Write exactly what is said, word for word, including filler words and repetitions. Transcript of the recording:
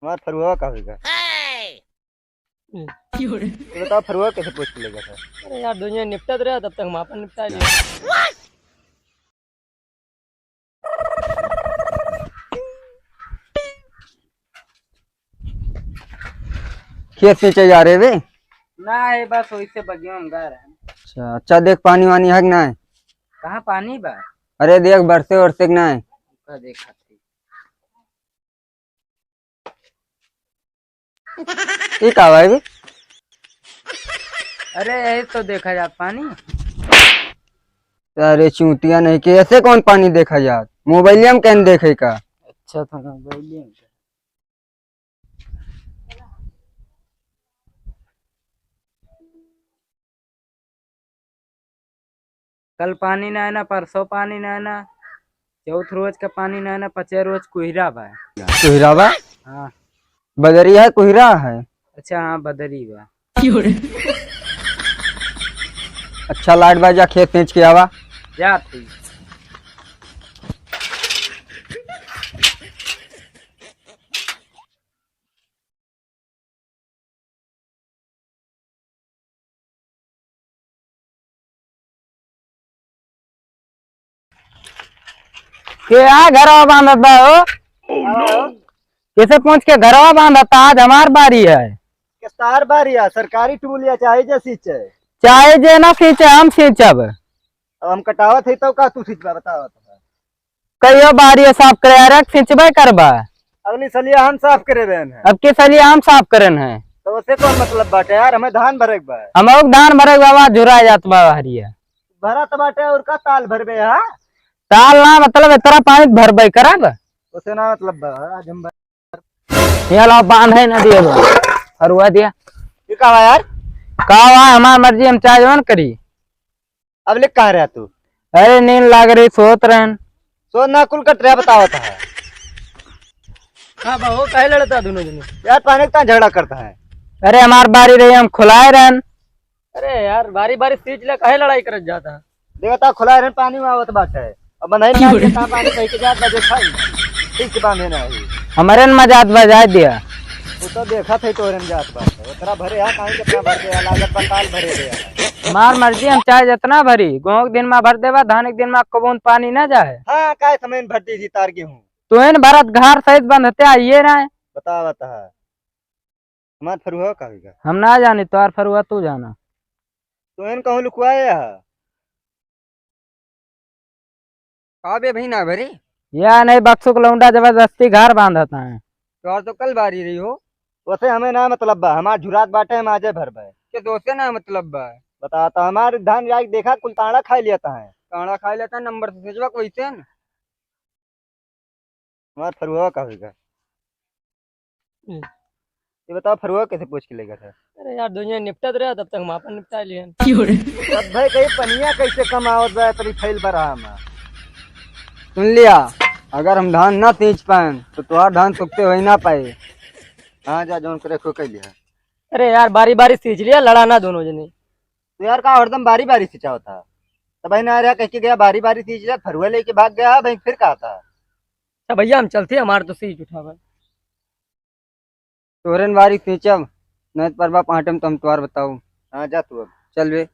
हमार फरुआ का होइगा? हम्म। तो बताओ, फरुआ कैसे पूछ के लेगा था? अरे यार, दुनिया निपटत रहा, तब तक हम आपन निपटा लिया। खेत से चल जा रहे बे? ना, ये बस वैसे बगिया में गा रहे हैं। अच्छा, अच्छा, देख पानी वानी है कि ना है? कहाँ पानी बा? अरे देख, बरसे वरसे कि ना है? का देखा थी। ई का भाई बे? अरे यही तो देखा जात पानी। अरे चूतिया नहीं के, ऐसे कौन पानी देखा जात? मोबाइलिया में कहीं देखे का? अच्छा, तो मोबाइलिया में। कल पानी ना आना, परसों पानी ना आना, चौथ रोज का पानी ना आना, पचे रोज कुहिरा बा। कुहिरा बा? हाँ। बदरी है, कुहिरा है? अच्छा, हाँ, बदरी बा। अच्छा, लाइट बा, जा खेत सींच के आवा। जा तू। के आ घरवा बांधत बा हो? कैसे पहुँच के घरवा बांधत? आज हमार बारी है। के तार बारी है, सरकारी टूल या चाहे जे सींचे। चाहे जे ना सींचे, हम सींचब। अब हम कटावत है तो का तू सींचबा, बतावत है। कहियो बारी साफ करे, अरे सिंचबे करबा। अगली सलिया हम साफ करे देन है। अब की सलिया हम साफ करन है। तो उसे कौन मतलब बाटे यार, हमें धान भरे के बा। हम लोग धान भरे के बा, झुरा जात बा हरिया। भरा तो बाटे और का ताल भरबे हा? ताल ना मतलब इतना पानी भरबे करब। उसे ना मतलब बा, आज हम भर- ये लाओ बांध है ना दिए बा। फरुआ दिया। ये का बा यार? का बा, हमार मर्जी, हम चाहे जवन करी। अब ले कहाँ रहा तू? अरे नींद लाग रही, सोत रहन। सोत ना कुल कट रहा, बतावत है। हाँ बाबू, काहे लड़ता दोनों जने? यार पानी का झगड़ा करता है। अरे हमार बारी रही, हम खुलाए रहन। अरे यार, बारी बारी सींच ले, काहे लड़ाई करत जाता है? देखता खुलाए रहन, पानी में आवत बाटे। अब नहीं ना क्यों रे? पानी कहीं के जात बजे खाई। ठीक से बांधे ना है। हमरे न मजात बजाए दिया। वो तो देखा थे तोरे में जात बाटे। उतरा भरे हा, कहीं कितना भर दे, लागत बा ताल भरे दे। हमार मर्जी, हम चाहे जितना भरी, गेहूं के दिन में भर देबा, धान के दिन में कबून पानी ना जाए। हाँ, काय समय में भर दी थी तार गेहूं। तो इन भरत घर सहित बंधते आइए ना। बता, बता। हमार फरुआ का होइगा? हम ना जानी, तोहार फरुआ तू जाना। तो इन कहूँ लुकवाए हा? का बे भाई ना भरी? या नहीं, बक्सुक लौंडा जबरदस्ती घर बांधत है। तोहार तो कल बारी रही हो। वैसे हमें ना मतलब बा, हमार झुरात बाटे, हम आजे भरबे। के दोस्ते ना मतलब बा? बता, तो हमार धान जाके देखा, कुल तांड़ा खाई लिया था है। तांड़ा खाई लेता है, नंबर से सोचबा कोई से न। हमार फरुआ का होइगा? हम्म। ये बताओ, फरुआ कैसे पूछ के लेगा था? अरे यार, दुनिया निपटत रहा, तब तक हम आपन निपटा लिहन। क्यों रे? तब भाई, कहीं पनिया कैसे कमावत बा, तभी फैल पर रहा हमार। सुन लिया, अगर हम धान ना सींच पाएन, तो तोहार धान सुखते होई ना पाए। हाँ, जा, जौन करे, खो कह लिया। अरे यार, बारी बारी सींच लिया, लड़ा ना दोनों जने। तो यार, का हरदम बारी बारी सींचावत है? तब भाई ना रहा, कह के गया, बारी बारी सींच लिया, फरुआ लेके भाग गया, भाई फिर कहा था। अच्छा भैया, हम चलते हैं, हमार तो सींच उठावे। तोहरेन बारी सींचब, नहीं तो परबा पाँटे में तो हम तोहार बताऊ। हाँ, जा तू अब। चल बे।